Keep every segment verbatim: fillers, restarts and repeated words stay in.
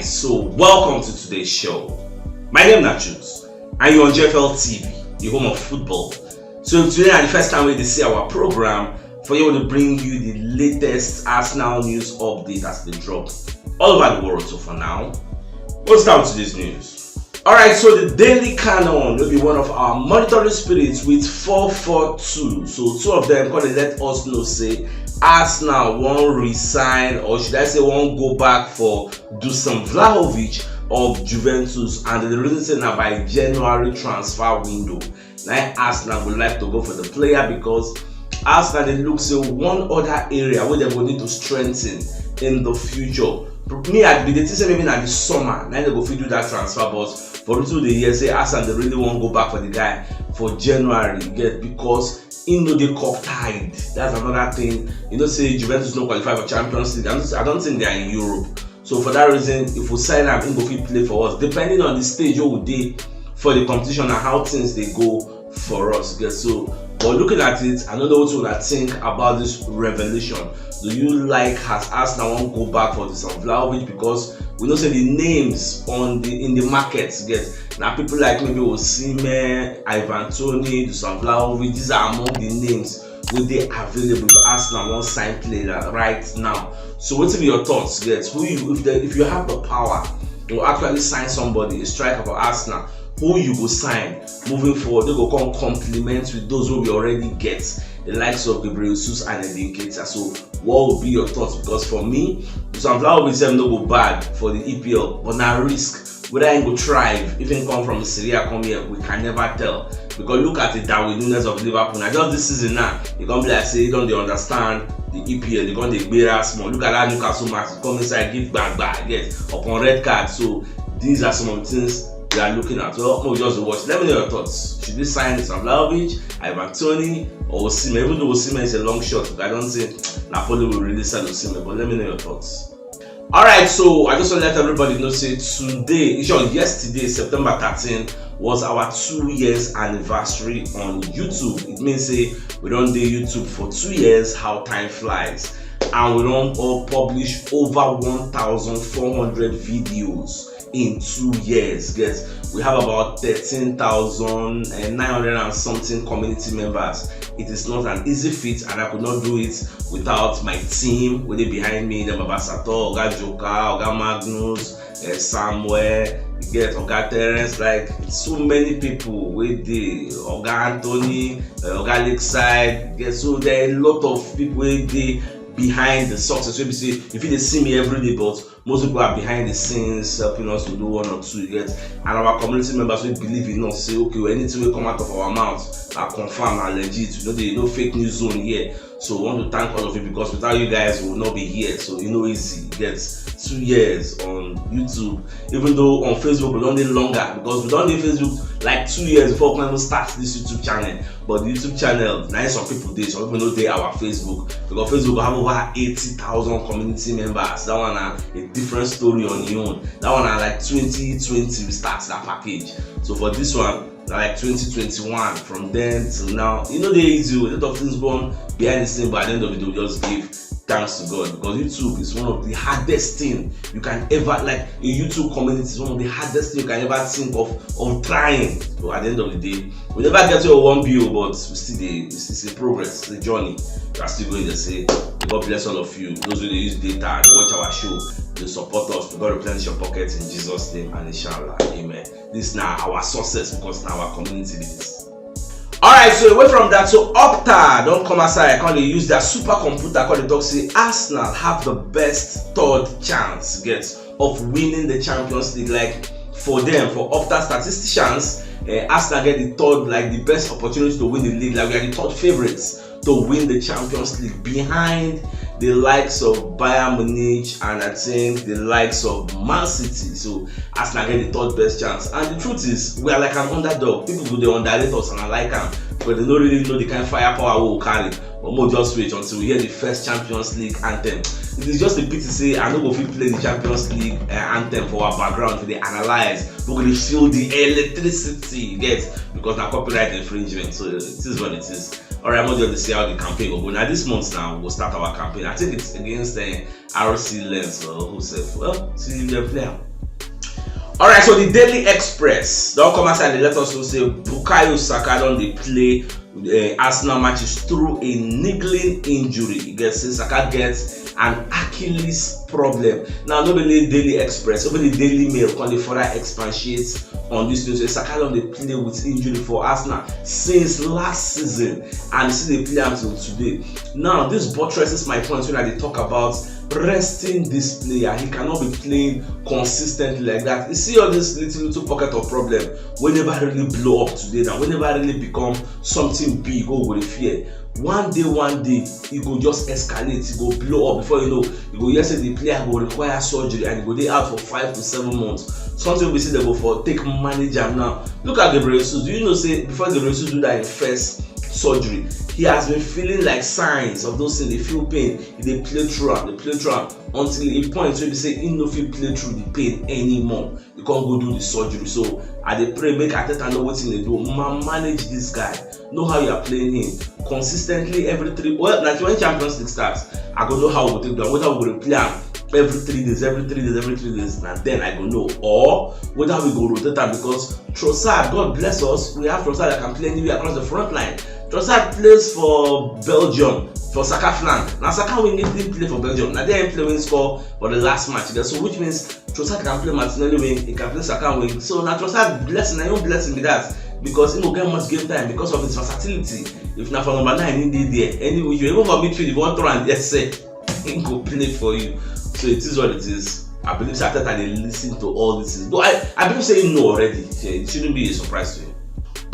So, welcome to today's show. My name is Jules, and you're on G F L T V, the home of football. So, if today is the first time we see our program, for you to bring you the latest Arsenal news update as they drop all over the world. So, for now, we'll start with today's news. All right, so the Daily Canon will be one of our monitoring spirits with four four two. So two of them come dey let us know say Arsenal wan resign, or should I say wan go back for Dusan Vlahovic of Juventus, and the reason say na by January transfer window. Na im Arsenal go like to go for the player because Arsenal dey look say one other area wey dem go need to strengthen in the future. Me, I bin dey think say maybe na the summer na im dem go fit do that transfer, but for wetin we dey hear say Arsenal dey really wan go back for the guy for January, you get, because he no dey cup tied. That's another thing. You know say Juventus no qualify for Champions League. I don't, I don't think they are in Europe. So for that reason, if we sign am, he go fit play for us, depending on the stage wey we dey for the competition and how things dey go for us. Get so, but looking at it, I don't know what you think about this revelation. Do you like, has Arsenal wan go back for Dusan Vlahovic? Because we know say the names on the in the market, get, na people like maybe Osimhen, Ivan Toney, Dusan Vlahovic. These are among the names wey dey available if Arsenal wan sign player right now. So wetin be your thoughts? Get, who you, if the, if you have the power to actually sign somebody, a striker for Arsenal, who you go sign moving forward? They go come complement with those who we already get, the likes of Gabriel Jesus and Edin Ketia. So what would be your thoughts? Because for me, Dusan Vlahovic sef no go bad for the E P L, but na risk. Whether he go thrive, if he come from Serie A come here, we can never tell. Because look at the Darwin Nunez of Liverpool. Now just this season now, you come be like say you don't dey understand the E P L. You come dey gbera small. Look at that Newcastle match. You come inside, give gbagba, yes, upon red card. So these are some of the things we are looking at. Well, we just watch. Let me know your thoughts. Should we sign Dusan Vlahovic, Ivan Toney, or Osimhen? Even though Osimhen is a long shot, I don't think Napoli will really sell Osimhen. But let me know your thoughts. All right, so I just want to let everybody know say today, in short, yesterday, September thirteen, was our two years anniversary on YouTube. It means say we don dey YouTube for two years. How time flies, and we don all publish over one thousand four hundred videos in two years. Get, we have about thirteen thousand nine hundred and something community members. It is not an easy feat, and I could not do it without my team wey dey behind me, the Baba Sato, Oga Joka, Oga Magnus, uh, Samuel, you get Oga Terence, like, so many people wey dey, Oga Anthony, uh, Oga Lakeside, you get, so there are a lot of people wey dey behind the success. Wey be say, if you dey see me every day, but most people are behind the scenes helping us to do one or two, you get, and our community members wey believe in us, say, okay, well, anything wey come out of our mouth are confirm and legit. You know, they no fake news zone here. So we want to thank all of you, because without you guys, we will not be here. So you know, easy, you get, two years on YouTube. Even though on Facebook we don dey longer, because we don dey Facebook like two years before we come even start this YouTube channel. But the YouTube channel, na some people dey, some people no dey our Facebook, because Facebook have over eighty thousand community members. That one na a different story on your own. That one na like twenty twenty we start that package. So for this one, na like twenty twenty-one. From then till now, you know, they easy. A lot of things go on behind the scene, but at the end of the day, we just give thanks to God, because YouTube is one of the hardest thing you can ever, like, a YouTube community is one of the hardest thing you can ever think of of trying. So at the end of the day, we never get to a one bill, but we still dey, we still see progress, the journey. We are still going to say, God bless all of you. Those who dey use data, they watch our show, they support us. May God replenish your pocket in Jesus' name and inshallah. Amen. This na our success because na our community be this. All right, so away from that, so Opta don come outside, come dey use their supercomputer, come dey talk say Arsenal have the best third chance, get, of winning the Champions League. Like, for them, for Opta statisticians, uh, Arsenal get the third, like, the best opportunity to win the league. Like, we are the third favorites to win the Champions League behind the likes of Bayern Munich and I think the likes of Man City. So Arsenal get the third best chance. And the truth is, we are like an underdog. People go dey underrate us, and I like am, but they no really know the kind firepower we will carry. But mo just wait until we hear the first Champions League anthem. It is just a pity say I no go fit play the Champions League uh, anthem for our background to dey analyze. We go dey feel the electricity, you get, because na copyright infringement. So it is what it is. All right, I'm just to see how the campaign will go. Now this month now we will start our campaign. I think it's against uh, R C Lens or who sef. Well, see if they play am. Alright, so the Daily Express don come outside dey let us know say Bukayo Saka don dey play uh, Arsenal matches through a niggling injury. You get say Saka gets an Achilles problem. Now, no be only Daily Express, even the Daily Mail come dey further expatiate on this news. Say Saka don dey play with injury for Arsenal since last season and still dey play am till today. Now, this buttresses my point when I dey talk about resting this player. He cannot be playing consistently like that. You see all this little little pocket of problem wey never really blow up today now, wey never really become something big wey we dey fear. One day, one day, e go just escalate, e go blow up. Before you know, you go hear say the player go require surgery and e go dey out for five to seven months. Something we see dem go for take manage am now. Look at Gabriel Jesus. Do you know say before Gabriel Jesus do that in first surgery, he has been feeling like signs of those things. Dey feel pain, he dey play through am, dey play through am until e point wey be say he no fit play through the pain anymore. You can't go do the surgery. So I dey pray make Arteta know wetin dey do. Man, manage this guy. Know how you are playing him consistently every three. Well, like when Champions League starts, I go know how we go take do am. Whether we go dey play am every three days, every three days, every three days, na then I go know. Or whether we go rotate am because Trossard, God bless us, we have Trossard that can play anywhere across the front line. Trossard plays for Belgium for Saka flank. Na Saka wing he play for Belgium. Na there he play wing score for the last match. So which means Trossard can play Martinelli wing, he can play Saka wing. So na Trossard blessing, na him blessing be that because he no get much game time because of his versatility. If na for number nine, he dey there. Any which way, even for midfield, if you want throw am there, say he go play for you. So it is what it is. I believe say Arteta dey listen to all this. Though I, I believe say he know already. So it shouldn't be a surprise to him.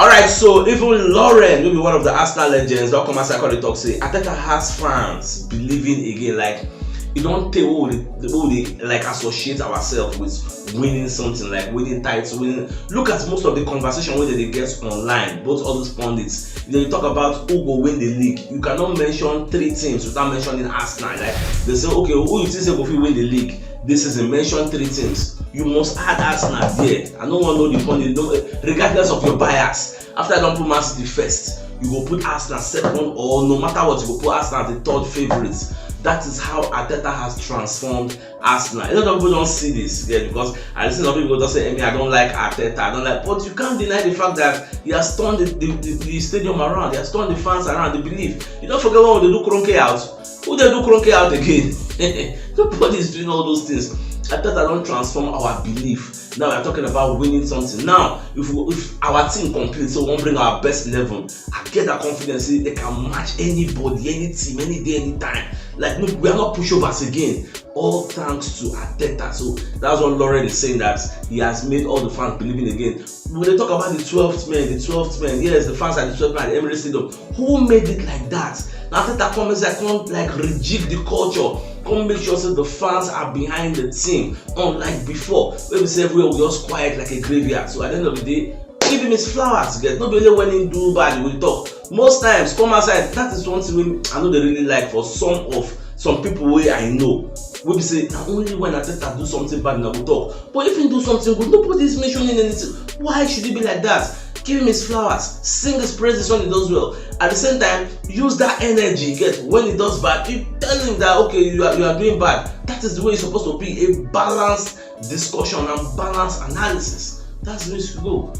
Alright, so even Lauren, maybe one of the Arsenal legends, don come outside come dey talk say Arteta has fans believing again. Like, e don tey wey we dey, wey we dey like associate ourselves with winning something, like winning titles, winning. Look at most of the conversation wey dem dey get online, both all those pundits. If dem dey talk about who go win the league, you cannot mention three teams without mentioning Arsenal. Like, dem say, okay, who you think say go fit win the league this season? Mention three teams. You must add Arsenal there. I no wan know the pundit, no, regardless of your bias. After I don put Man City first, you go put Arsenal second, or no matter what, you go put Arsenal as the third favourite. That is how Arteta has transformed Arsenal. A lot of people don see this, yeah, because I listen to people don say, "Emi, I don't like Arteta, I don't like," but you can't deny the fact that he has turned the, the, the, the stadium around, he has turned the fans around, the belief. You don forget when we dey do Kroenke out? Who dey do Kroenke out again? Nobody is doing all those things. Arteta don transform our belief. Now we are talking about winning something. Now, if we, if our team complete, so we wan bring our best eleven, I get that confidence say they can match anybody, any team, any day, anytime. Like, no, we are not pushovers again. All thanks to Arteta. So that's what Lauren is saying, that he has made all the fans believing again. When they talk about the twelfth man, the twelfth man, yes, the fans are the twelfth man at the Emirates Stadium. Who made it like that? Now Arteta come inside, come like rejig the culture, come make sure say the fans are behind the team, unlike before wey be say everywhere we just quiet like a graveyard. So at the end of the day, give him his flowers. Get, no be only when he do bad we talk. Most times, come outside. That is one thing wey I no dey really like for some of some people wey I know. Wey be say na only when Arteta do something bad na we talk. But if he do something good, nobody is mentioning anything. Why should it be like that? Give him his flowers, sing his praises when he does well. At the same time, use that energy you get when he does bad. You tell him that, okay, you are, you are doing bad. That is the way it's supposed to be. A balanced discussion and balanced analysis. That's the way it should go.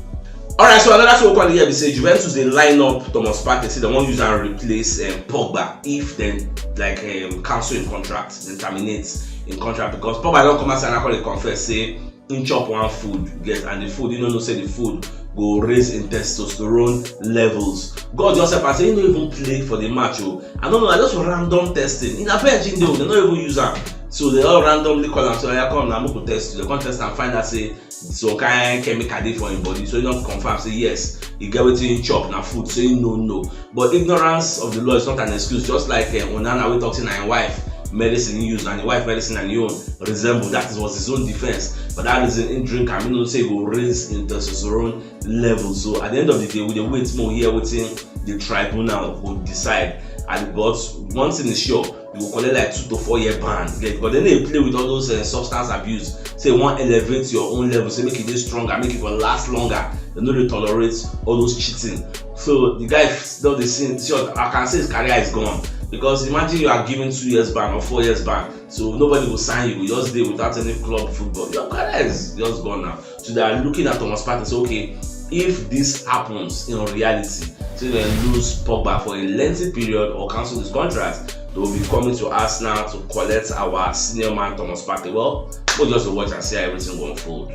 Alright, so another thing we come hear be say Juventus dey line up Thomas Partey, say dem wan use am replace um, Pogba if dem, like, um, cancel im contract, dem terminate im contract, because Pogba don come outside and come dey confess say im chop one food, you get, and the food, you no know say the food go raise im testosterone levels. God just help am say he no even play for the match o. I no know, na just random testing. Na bench he dey o, dem no even use am. So dem all randomly call am say, "Oya, come na, make we test you." Dem come test am, find out say some kind chemical dey for im body, so he don confirm say yes, he get wetin he chop, na food, so he no know. But ignorance of the law is not an excuse. Just like uh, Onana wey talk say na im wife medicine he use, and im wife medicine and im own resemble. That is, was his own defense. For that reason, he drink am, he know say e go raise im testosterone level. So at the end of the day, we dey wait more hear wetin the tribunal go decide. And but one thing is sure, you go collect like two to four year ban. Yeah, because dem no dey play with all those uh, substance abuse. Say you wan elevate your own level, say make e dey stronger, make e go last longer. Dem no dey tolerate all those cheating. So the guy don dey see, see, I can say his career is gone. Because imagine you are given two years ban or four years ban, so nobody will sign you, you just dey without any club football, your career is just gone now. So they are looking at Thomas Partey, say, okay, if this happens in reality, say they lose Pogba for a lengthy period or cancel this contract, they will be coming to Arsenal to collect our senior man Thomas Partey. Well, we'll just watch and see how everything go unfold.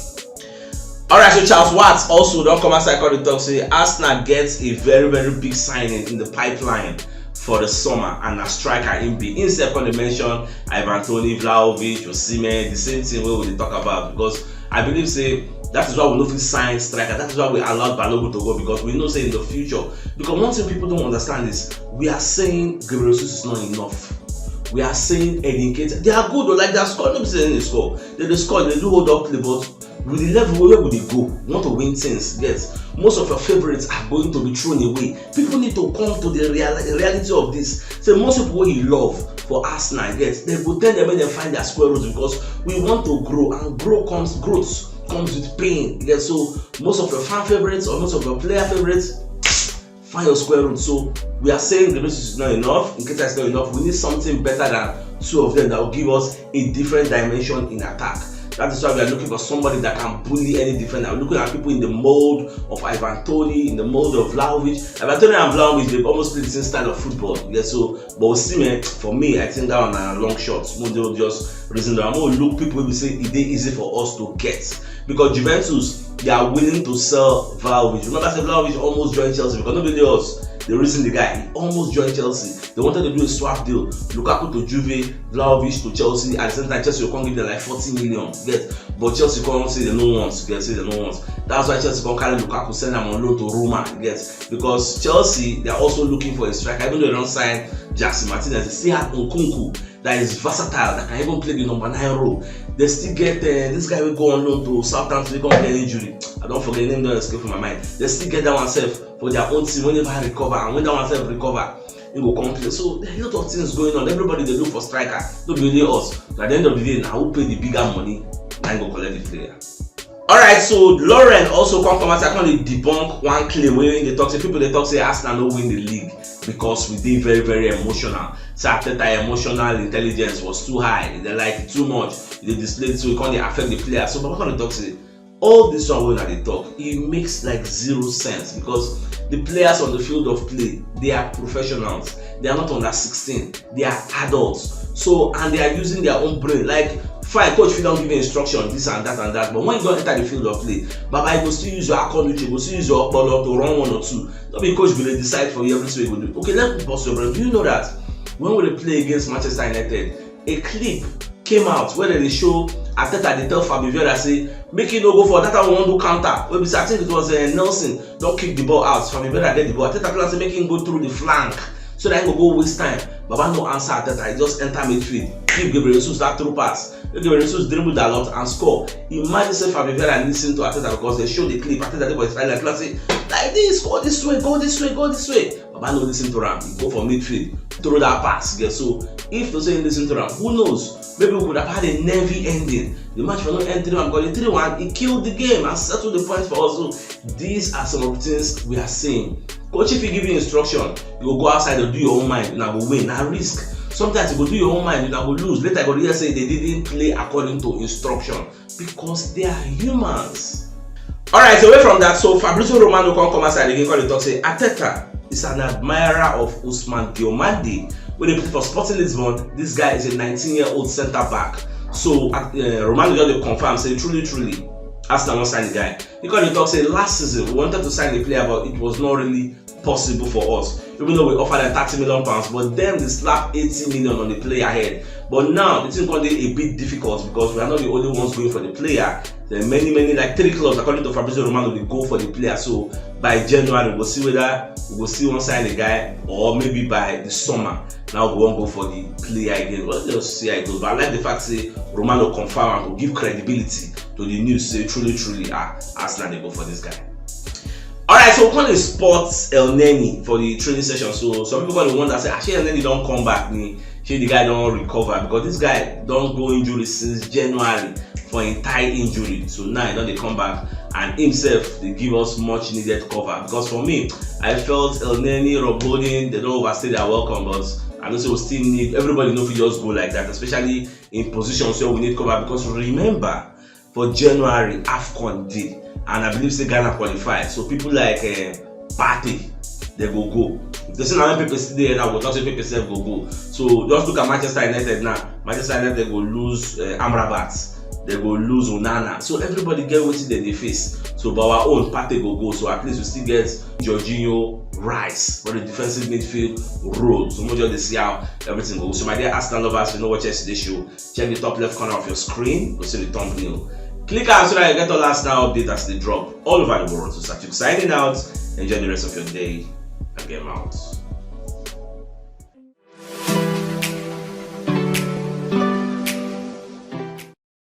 Alright, so Charles Watts also don come outside come dey talk say Arsenal get a very, very big signing in the pipeline for the summer, and na striker im be. Im sef come dey mention Ivan Toney, Vlahovic, Osimhen, the same thing wey we dey talk about, because I believe say that is why we no fit sign striker. That is why we allowed Balogun to go, because we know say in the future, because one thing people don't understand is we are saying Gabriel Jesus is not enough. We are saying Eddie Nketiah. They are good, like, they are scoring. No be say they score. They dey score, they do hold up play, but with the level where we dey go, we want to win things. Yes, most of your favorites are going to be thrown away. People need to come to the real, reality of this. Say most people wey you love for Arsenal, yes, they go tell them when they find their square roots, because we want to grow, and grow comes growth comes with pain. Yes, so most of your fan favorites or most of your player favorites, find your square root. So we are saying the basis is not enough. Nketiah is not enough. We need something better than two of them that will give us a different dimension in attack. That is why we are looking for somebody that can bully any defender. We're looking at people in the mold of Ivan Toney, in the mold of Vlahovic. Ivan Toney and Vlahovic, they almost play the same style of football. Yeah, so, but Osimhen, for me, I think that one na long shot. Mo dey just reason that. Mo look people wey be say e dey easy for us to get, because Juventus, they are willing to sell Vlahovic. Remember say Vlahovic almost joined Chelsea, because nobody else, they reason the guy. He almost joined Chelsea. They wanted to do a swap deal. Lukaku to Juve, Vlahovic to Chelsea. At the same time, Chelsea will come give them like forty million. Get, but Chelsea come say they no want. Get, say they no want. That's why Chelsea come carry Lukaku, send am on loan to Roma. Get, because Chelsea, they are also looking for a striker. Even though they don't sign Jackson Martinez, they still have Nkunku that is versatile, that can even play the number nine role. They still get uh, this guy will go on loan to Southampton, he got an injury. I don't forget, name don't escape from my mind. They still get that one self for their own team. Whenever I recover, and when that one self recover, he go come play. So there are a lot of things going on. Everybody they look for striker. No be only us. So at the end of the day, now who pay the bigger money, now go collect the player. Alright, so Lauren also come come out and come dey debunk one claim wey dey talk say people dey talk say Arsenal no win the league because we dey very, very emotional. Say Arteta emotional intelligence was too high. They like too much. They display this, so e come dey affect the players. So Baba come dey talk say all this one wey una dey talk, e makes like zero sense, because the players on the field of play, they are professionals. They are not under sixteen. They are adults. So, and they are using their own brain. Like, fine, coach fit don give you instruction, this and that and that, but when you don enter the field of play, Baba, you go still use your akọnuche, you go still use your ọpọlọ to run one or two. No be coach go dey decide for you everything you go do. Okay, let me burst your brain. Do you know that when we dey play against Manchester United, a clip came out where they show Arteta dey tell Fabio Vieira say make he no go for that time we wan do counter. Wey be say, I think it was uh, Nelson don kick the ball out. Fabio Vieira get the ball. Arteta tell am say make him go through the flank so that he go go waste time. Baba no answer Arteta. He just enter midfield. Give Gabriel Jesus that through pass. Make Gabriel Jesus dribble that lot and score. Imagine say Fabio Vieira listen to Arteta because they show the clip. Arteta dey for his side like say like this, go this way, go this way, go this way. Baba no listen to am. He go for midfield, throw that pass. Get, so if to say he listen to am, who knows? Maybe we could have had a nervy ending. The match for no end three one, because the three one, he killed the game and settled the points for us. So these are some of the things we are saying. Coach, if he give you instruction, you go go outside and do your own mind, you go win. Na risk. Sometimes you go do your own mind, you go lose. Later, you go realize say they didn't play according to instruction because they are humans. Alright, so away from that, so Fabrizio Romano come come outside again, come dey talk say Arteta is an admirer of Ousmane Diomande. When they play for Sporting Lisbon, this guy is a nineteen-year-old centre back. So uh, Romano just dey confirm say truly, truly, Arsenal wan sign the guy. He come dey talk say last season we wanted to sign a player, but it was not really possible for us, even though we offer them thirty million pounds, but them they slap eighty million on the player head. But now the thing gonna be a bit difficult because we are not the only ones going for the player. There are many, many, like three clubs, according to Fabrizio Romano, they go for the player. So by January, we'll see whether we will see one sign a guy, or maybe by the summer. Now we won't go for the player again. Let's just see how it goes. But I like the fact say Romano confirm and will give credibility to the news. Say truly, truly, ah, Arsenal they go for this guy. Alright, so we call it sports El Neni for the training session. So some people gonna wonder say, actually, El Neni don't come back. Ni, actually, the guy don't recover because this guy don't go injury since January for a thigh injury. So now he don't dey come back, and himself they give us much needed cover. Because for me, I felt El Neni, Rob Holding, they don't overstay their welcome, but I know say we still need, everybody no fit just go like that, especially in positions where we need cover, because remember, for January, AFCON dey, and I believe say Ghana qualify. So people like uh, Partey, they go go. If they say na when Pepe still dey now, we talk say Pepe sef go go. So just look at Manchester United now. Manchester United go lose uh, Amrabat. They go lose Onana. So everybody get wetin dem dey face. So but our own Partey go go. So at least we still get Jorginho, Rice for the defensive midfield role. So we just dey see how everything go. So my dear Arsenal lovers, you know what yesterday show. Check the top left corner of your screen. Go see the thumbnail. Click am so that you get all Arsenal update as they drop all over the world. So Satuk signing out. Enjoy the rest of your day. I get out.